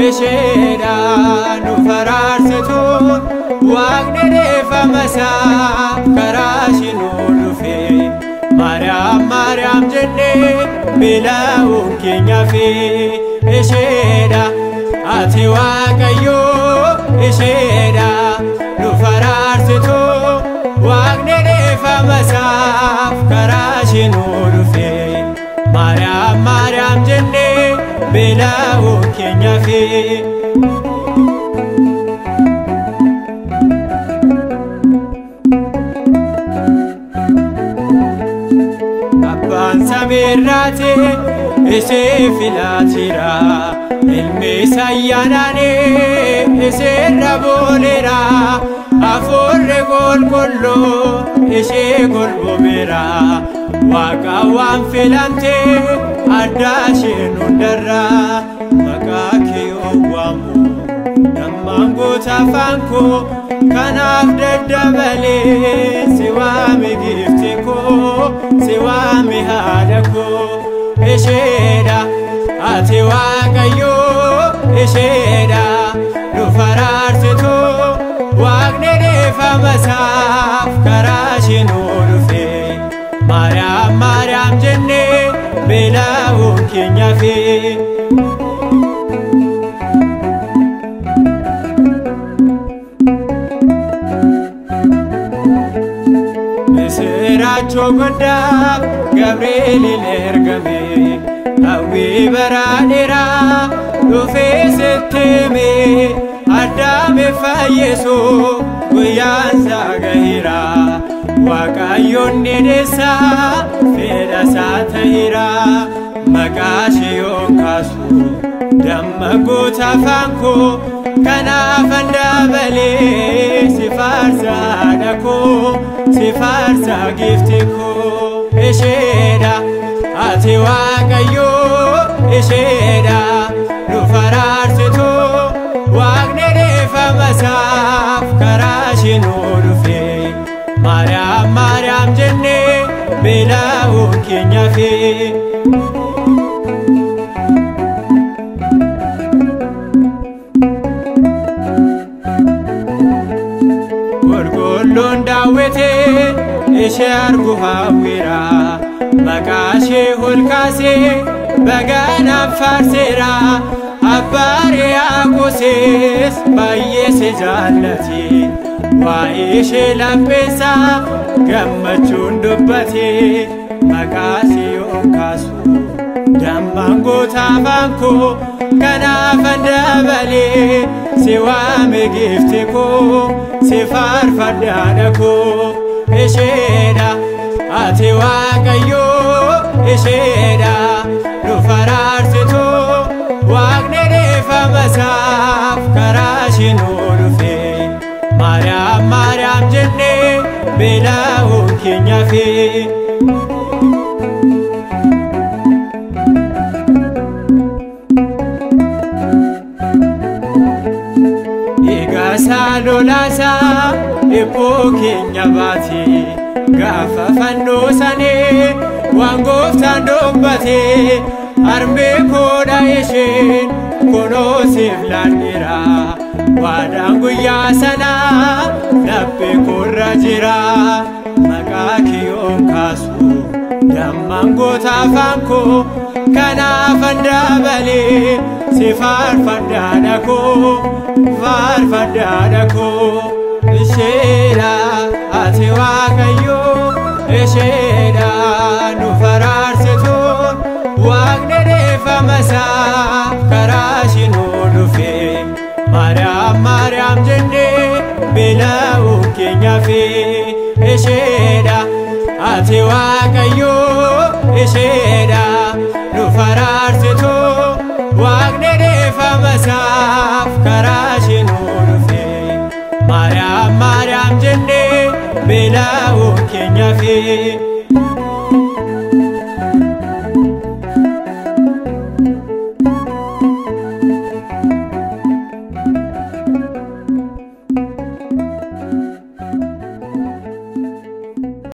Isheedha nu faraarsitu Waaqni dhiifama isaa karaa ishee nu dhufe. Maariyaam Maariyaam jennee beela'uun keenya fi isheedha ati Waaqayyoo isheedha nu faraarsitu Waaqni dhiifama isaaf karaa ishee nu dhufe. Maariyaam Maariyaam jennee beela'uun keenya fi. Abbaan samiirraati ishee filaatira ilmi ayyaanaani isheerra booleera hafuurri qulqulluu ishee golbobeera Waaqa waan filamte adda isheen hundarra maqaa kee waamu dammaan goota afaan koo kanaaf daddabalee si waame giifti koo si waame haadha koo. Isheedha ati Waaqayyoo isheedha nu faraarsitu Waaqni dhiifama isaaf karaa ishee nu dhufe. Maariyaam Maariyaam jennee beela'uun keenya fi. Misiraachoo guddaa Gabri'eeliin ergame hawwii bara dheeraa dhufee sitti hime Addaame fayyisu guyyaan isaa gaheera Waaqayyoon ni deessa fedha isaa ta'eera maqaa ishee yoon kaasu damma goota afaan koo kanaafan dabalee si faarsa haadha koo si faarsa giifti koo. Isheedha ati Waaqayyoo isheedha nu faraarsitu Waaqni dhiifama isaaf karaa ishee nu dhufe. Maariyaam Maariyaam jennee beela'uun keenya fi. Qulqulluun daawwitee ishee argu hawwiira maqaa ishee ol kaasee baganaan faarseera Abbaa Riyaaqoosis baay'ee si jaallate waa'ee ishee lapheessaa gammachuun dubbate maqaa ishee yoon kaasu dammaan goota afaan koo kanaafan dabalee si waame giifti koo si faarfadha haadha koo. Isheedha ati Waaqayyoo isheedha nu faraarsitu Waaqni dhiifama isaaf karaa ishee nu dhufe. Maariyaam Maariyaam jennee beela'uun keenya fi. Dhiigasaa lolaasaa dhiphoo keenya baate gaafa fannoo sanii waan gooftaan dubbate harmee koodha isheen kunoo siif laanneera waadaan guyyaa sanaa laphee koorra jira maqaa kee yoon kaasu dammaan goota afaan koo kanaafan dabalee si faarfadha haadha koo faarfadha haadha koo. Isheedha ati Waaqayyoo isheedha nu faraarsitu Waaqni dhiifama isaa karaa ishee nu dhufe. Maariyaam Maariyaam jennee beela'uun keenya fi isheedha ati Waaqayyoo isheedha nu faraarsitu Waaqni dhiifama isaaf karaa ishee nu dhufe. Maariyaam Maariyaam jennee beela'uun keenya fi.